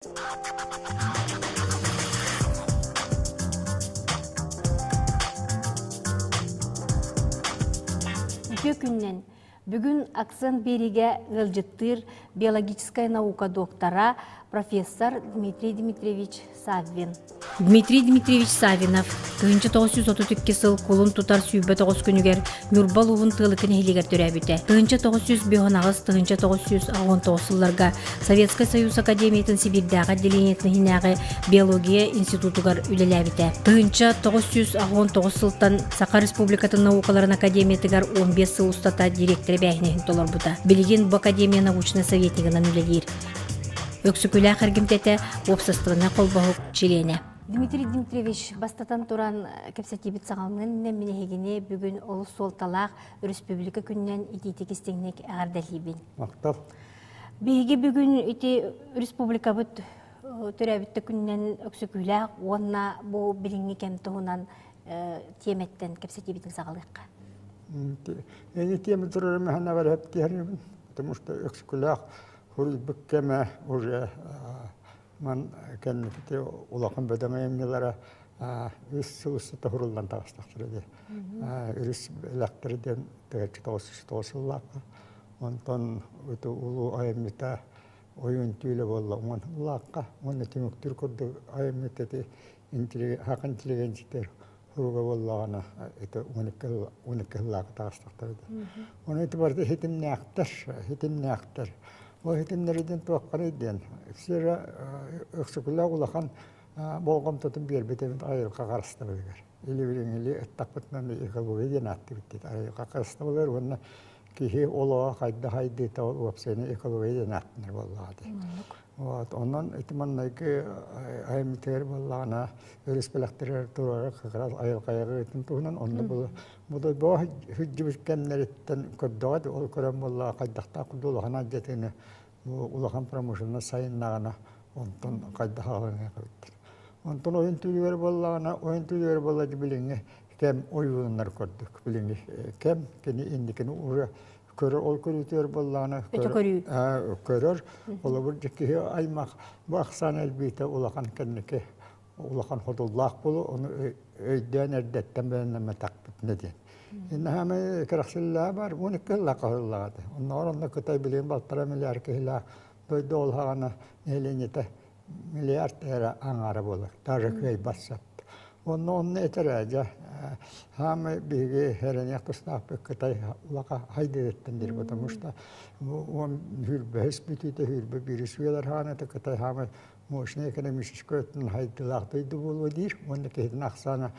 Үтүө күннэн! Бүгүн Акцент биэриигэ ыалдьыттыыр биологическай наука доктора, профессор Дмитрий Дмитриевич Саввин. Дмитрий Дмитриевич Саввинов 1932 сыл кулун тутар 29 күнүгэр Ньурба улууһун Тыалыкы нэһилиэгэр төрөөбүтэ. 1958-1989 сылларга Советскай Союз Академиятын Сибиирдээҕи отделениетын иһинээҕи биология институтугар үлэлээбитэ. 1989 сылтан Саха Республикатын наукаларын академиятыгар 15 сыл устата директор эбээһинэһин толорбута. Билигин бу академия научнай советнигынан үлэлиир. Өксөкүлээх эргимтэтэ уопсастыбаннай холбоһук чилиэнэ. Дмитрий Дмитриевич, бастатан туран кэпсэтиибит саҕаланыан иннинэ мин эһигини бүгүн олус суолталаах өрөспүүбүлүкэ күнүнэн итиитик истиҥник эҕэрдэлиибин. Махтал. Биһиги бүгүн ити республикабыт төрөөбүт күнүнэн өксөкүүлээх уонна бу билиҥҥи кэм туһунан тиэмэттэн кэпсэтиибитин саҕалыахха. Эни тиэмэ турарым хана барап диһэрибин, потому что өксөкүлээх Хуруйбут кэмэ уже ман кэнникити улахан бөдөҥ айымньылара үс сыл устата хуруллан таҕыстахтара дии. Өрүс элэхтэрэ диэн 1909 сыллаахха. Онтон ити улуу айымньыта ойуун түүлэ буолла уон сыллаахха. Уонна түмүктүүр курдук айымньыта ити хака интеллигенциятыгар хуруга буоллаҕына ити 12 сыллаахха таҕыстахтара дии. Ону ити барыта хитимнээхтэр, хитимнээхтэр. Ол хитимнэридин туохханый диэн сира өксөкүлээх улахан болҕомтотун биэрбит эбит айылҕа харыстабылыгар. Или билиҥҥили ыттахпытынан экология диэн ааттыыбыт диэт айылҕа харыстабылыгар уонна киһи олоҕо хайдах хайдыыта ол уопсайынан экология диэн ааттанар буоллаҕа дии. Вот, онон ити маннайгы айымньытыгар буоллаҕына өрүс бэлэхтэригэр туруора как айылҕайыгытын туһунан онно бу бу сылдьыбыт кэмнэриттэн көрдөҕө ол көрөн буоллаҕа хайдахтаах курдук улахан алдьатыыны бу улахан промышленность сайыннаҕына онтон хайдах аҕаланыах эбиттэр. Онтон ойун түүлүгэр буоллаҕына ойун түүлүгэр буолла билиҥҥи кэм ойууланар курдук билиҥҥи кэм кини инникини уже көрөр ол көрүүтүгэр буоллаҕына көрөр холобур киһи аймах бу ахсаан элбиитэ улахан кэнники улахан ходуллаах буолу ону өйдөөн эрдэттэн бэлэмнэммэтэхпитинэ диэн. Иннаһаамай кэрэхсиллээҕэ бар 12 сыллаах хаһыллаҕа этэ. Оннооҕор онно Кытай билигин балтараа миллиард киһилээх дойду ол хаҕана нэһилиэнньэтэ миллиард эрэ аҥаара буолар. Даже кыайбат сөп. Онно онно этэр ээ дьэ хаамай биһиги эрэниэх тустаахпыт Кытай улаха хайдыыттан диир потому что он хүрбэһис бүтүүтэ хүрбэ биирис үйэлэр хаана Кытай хаамай мощный экономическай өттүн хайдылаах дойду буолуо диир уонна киһитин ахсаана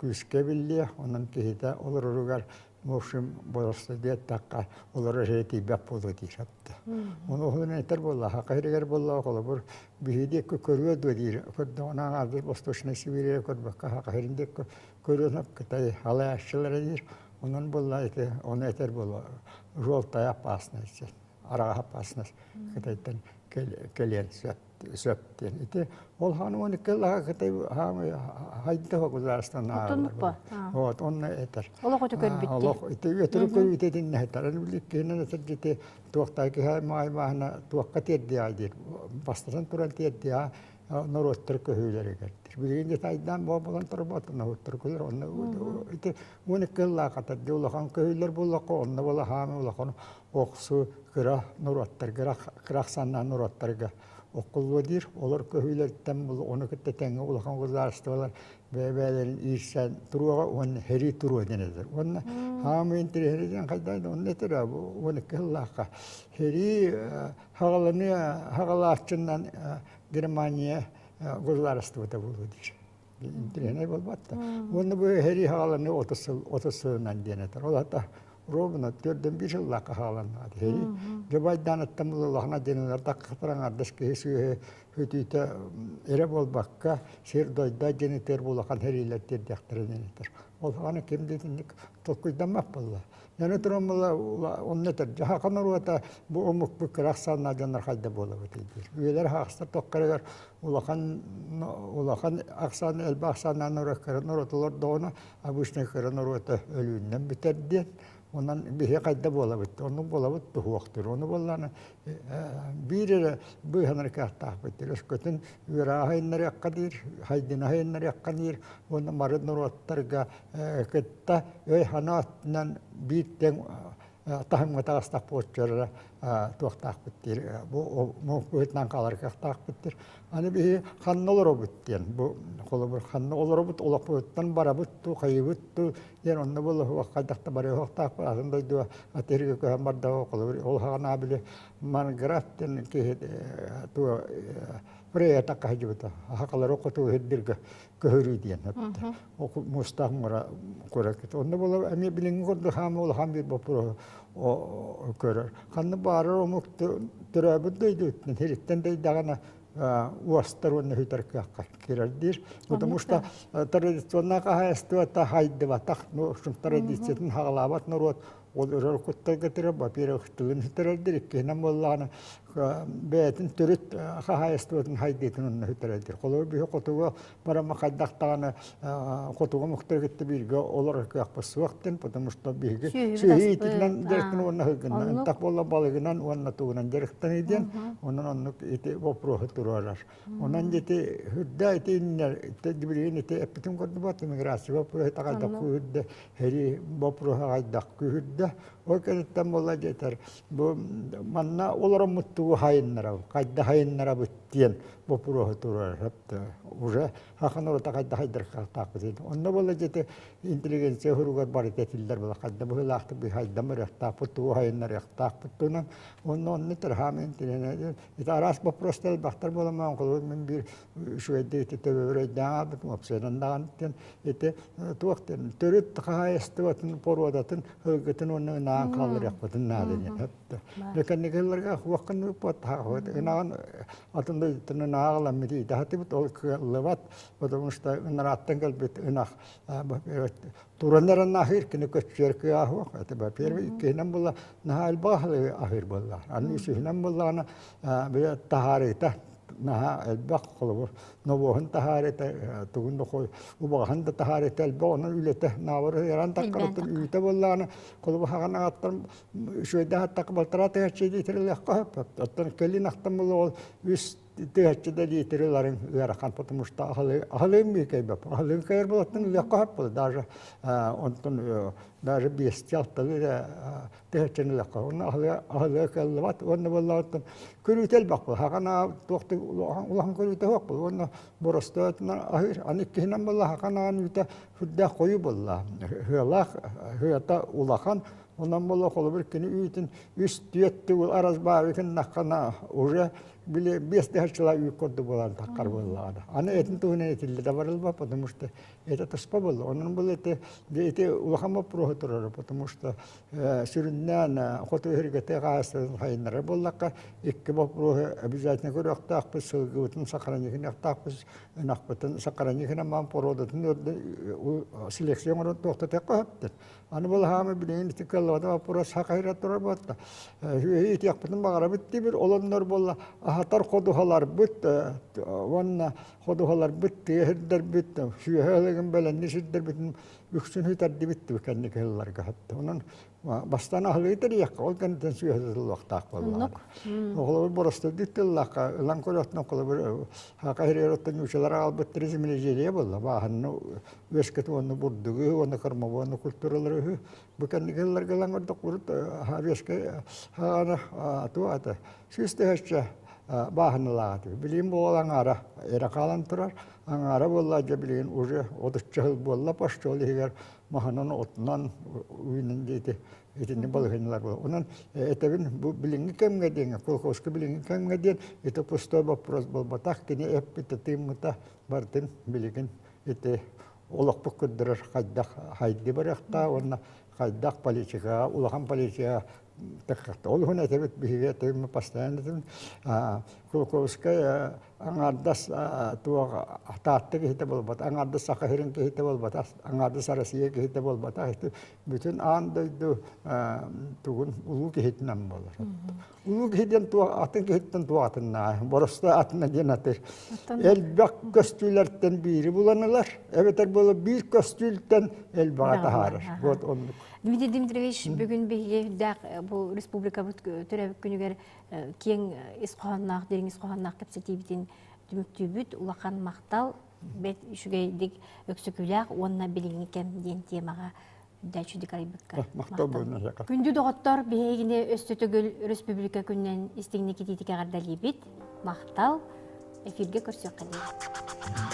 күүскэ биллиэ онон киһитэ олороругар в общем боросто диэттэххэ олорор сири тиийбэт буолуо диир атта ону уһун этэр буоллаха хаһырыгар буоллаҕа холобур биһи диэки көрүө дуо диир көрдөҕүнэ аҥаардас Восточная Сибирия көрбөккө хаһырын диэки көрүөн Кытай халайааччылара диир онон буолла ити ону этэр буолуо желтая опасность араҕас опасность Кытайтан кэлиэн сөп сөп диэн. Ити ол хаан 12 лаха Кытай хаамай хайда государствон Отоннукпа. Вот, онно этэр. Олох өтө көрбүт. Олох ити өтөрү көрүүтэтин этэр. Аны били киһинэн этэр дити туохтай киһи мааймаһына туохка тиэрдиэҕэ диир. Бастатан туран тиэрдиэҕэ норуоттар көһүүлэригэр. Билигин де тайдаан буолан турбат норуоттар көһүүлэр онно ити 12 лаахатар улахан көһүүлэр буоллахха онно буола хаамы улахан охсу кыра норуоттарга кыра ахсааннаах норуоттарга оккуллуо диир. Олор көһүүлэриттэн ону кытта тэҥҥэ улахан государстволар бэйэ-бэйэлэрин иирсээн туруоҕа уонна сэрии туруо диэн этэр. Уонна хаамыы интэриэһинэй диэн хайдах онно этэр 12 сыллаахха сэрии хаҕаланыа хаҕалааччынан Германия государствота буолуо диир. Интэриэһинэй буолбат да. Уонна бу сэрии хаҕаланыы 30 сыл 30 сылынан диэн этэр. Ол ата ровно төрдөн биир сыллаахха хааланнаҕа сэрии. Дьобайдааныттан булулахына диэн таххатар киһи сүөһү хүтүүтэ эрэ буолбакка сир дойдо диэн этэр улахан сэриилэр тиэрдиэхтэрэ диэн этэр. Ол саҕана ким да итинник толкуйдаммат буолла. Яны туран онно этэр дьаһаха норуота бу омук бу кыра ахсааннаах дьоннор хайда буолабыт диир. Үйэлэр хаахстар тоххарыгар улахан улахан ахсаан элбэх ахсааннаах норуот кыра норуот олордоҕуна обычный кыра норуота өлүүннэн бүтэр диэн. Онон биһи хайда буолабыт, оннук буолабыт туһуохтур. Ону буоллаана биир эрэ быыһанар кыахтаахпыт. Өскөтүн үөрэ хайыннарыахха диир, хайдына хайыннарыахха диир, уонна мары норуоттарга кытта өй санаа өттүнэн биир тэҥ таһымҥа таҕыстах буоччура туохтаахпыт диир, бу быһытынан хаалар кыахтаахпыт диир. Аны биһи ханна олоробут диэн, бу холобур ханна олоробут, олохпутуттан барабыт туу, хайыбыт туу диэн онно буолла хайдах да барыахтаахпыт, атын дойдуга атыырга көһөн барда холобур ол хаҕана били Манграф диэн киһи туо Фрея такка хахалары хоту хирдиргэ көһөрүү диэн муустаах муора куоракыт. Онно буола эмиэ билиҥҥи курдук хаама улахан биир боппуруоһу көрөр. Ханна баарар омук төрөөбүт дойдутун хириттэн дайдаҕына уостар уонна хүтэр кыахха кирэр диир. Потому что традиционная хаһаайыстыбата хайдыбатах, ну, традициятын хаҕалаабат норуот ол өрөр кутталга тирэр, во-первых, тылын сүтэрэрдир, иккиһинэн буоллаҕына бэйэтин төрүт хаһаайыстыбатын хайдыытын онно сүтэрэрдир. Холобур, биһи хотугу барама хайдах даҕаны хотугу омуктары кытта бииргэ олорор кыахпыт суох диэн, потому что биһиги сүөһү иитинэн дьарыктан уонна ыһыгынан, ынтах буолла балыгынан уонна тугунан дьарыктаныы диэн, онон оннук ити вопроһу туруорар. Онон ити үрдэ ити билигин ити эппитим курдук миграция вопроһу таҕайдах үрдэ Һэри боппуруоһа хайдах күүһүрдэ, ол кэнниттэн буолла диэтэр, бу манна олороммут тугу хайыннарабыт, хайда хайыннарабыт диэн боппуруоһу туруорар уже хахан орота хайда хайдархаахтаахпыт. Онно буолла дьэти интеллигенция хуругар барыта этиллэр була хайда быһыылаахтык хайдам ырыахтаахпыт, тугу хайыннарыахтаахпыт туһунан онно онно тырхаам интеллигенция ити араас боппуруостар элбэхтэр буоламаан холобур мин биир үчүгэйдик ити төбөбөр өйдөөн аалбытым уопсайынан даҕаны ити туох диэн төрүт хаһаайыстыбатын боруодатын ылгытын уонна ынаан хаалларыахпытын наада диэн өптө. Кэнникилэргэ хуоххын ыппат ынаан атын дойдуттан ынааҕыламмыт иитэ ол кыаллыбат, потому что ынарааттан кэлбит ынах туран эрэн аһыыр кини көччүөр кыа суох. Это во-первых, иккиһинэн буолла наһаа элбэх аһыыр буолла. Аны үсүһүнэн буоллаҕына таһаарыыта наһаа элбэх холобур нобуоһун таһаарыта тугун да убаҕаһын да таһаарыта элбэх онон үлэтэ наабыр яран таккарытын үүтэ буоллаҕына холобур хаҕан аҕаттан үчүгэйдээх аттакка балтараа тыһаччы литрилэххэ хөп оттон кэлин ахтан буолла ол үс тыһаччы да литриларын ыарахан, потому что аһылыын миикэйбэп аһылыын кайар болаттан үлэххэ хөп буолла даже онтон даже биэсти алталы тыһаччыны ылыахха уонна аһылыга кыаллыбат уонна буоллаҕыттан көрүүтэ элбэх буол хаҕан туохтук улахан көрүүтэ суох буол уонна боростуотунан аһыыр. Аны иккиһинэн буолла хахан аан үүтэ сүрдээх хойуу буолла, ыалаах ыата улахан. Онон буолла холобур кини үүтүн үс түөрт төгүл арас баабытын уже били биэс тыһаччылаа үүт курдук буолан таххар буоллаҕына аны этин туһунан этиллэ да барылба, потому что это туспа буолла. Онон бұл ити ити улахан вопроһу турар, потому что сүрүннээн хоту өһүргэтэ хаастарын хайыннарар буоллахха икки боппуруоһу обязательно көрүөхтаахпыт: сылгыбытын сохранихыныахтаахпыт, ынахпытын сохранихына маан породатын селекция оҥорон туохтатыахха сөптөр. Аны бұл хаамы билигин ити кыллабата вопрос хахайра турар буолта. Итиэхпитин баҕарабыт дибир олоннор буолла аһатар ходуһаларбыт уонна ходуһаларбыт тыа сирдэрбит сүөһө ылыгын бэлэнни сирдэрбитин үксүн хүтэрдибит кэнники сылларга хатта. Онон бастан аһылыгы тэрийэххэ, ол кэнниттэн сүөһө тыллахтаах буоллаҕына. Оҕолору боростуйдук тыллаахха ылан көрөтнө холобур хака хириэроттон нуучалар аҕалбыттары земледелие буолла бааһынны үөскэт уонна бурдугу уонна кормовой культуралары үһү бу кэнники сылларга ылан көрдөх урут үөскэ хаана туа ата сүүс тыһачча бааһынылаах билигин буол аҥаара эрэ хаалан турар. Аҥаара буолла дьэ билигин уже отучча сыл буолла почти ол иһигэр маһынан отунан үүнэн диэти итинник балаһыанньалар буолар. Онон этэбин бу билиҥҥи кэмҥэ диэҥҥэ колхозка билиҥҥи кэмҥэ диэн ити пустой вопрос буолбатах, кини эппитэ тыыммыта барытын билигин ити олохпут көрдөрөр хайдах хайды барыахтаах уонна хайдах политикаҕа улахан политикаҕа. Ол иһин этэбит биһиги этим постоянно этим Кулаковскай аҥаардас туох Таатта киһитэ буолбата, аҥаардас Саха сирин киһитэ буолбата, аҥаардас Россия киһитэ буолбата, бүтүн аан дойду тугун улуу киһитинэн буолар. Улуу киһи диэн туох атын киһиттэн туох атыннаа, боростуой атына диэн атыр. Элбэх көстүүлэртэн биири булан ылар, эбэтэр буола биир көстүүлтэн элбэҕи таһаарар. Вот оннук. Дмитрий Дмитриевич, бүгүн биһиги үрдээх бу республикабыт төрөөбүт күнүгэр киэҥ ис хоһоонноох, дириҥ ис хоһоонноох кэпсэтиибитин түмүктүүбүт. Улахан махтал, бэт үчүгэйдик өксөкүүлээх уонна билиҥҥи кэм диэн темаҕа үрдээччүдик арыйбыкка. Махтал буолуна. Күндү доҕоттор, биһигини өссө төгүл Өрөспүүбүлүкэ күнүнэн истиҥник итиитик эҕэрдэлиибит. Махтал. Эфиргэ көрсүөххэ диэри.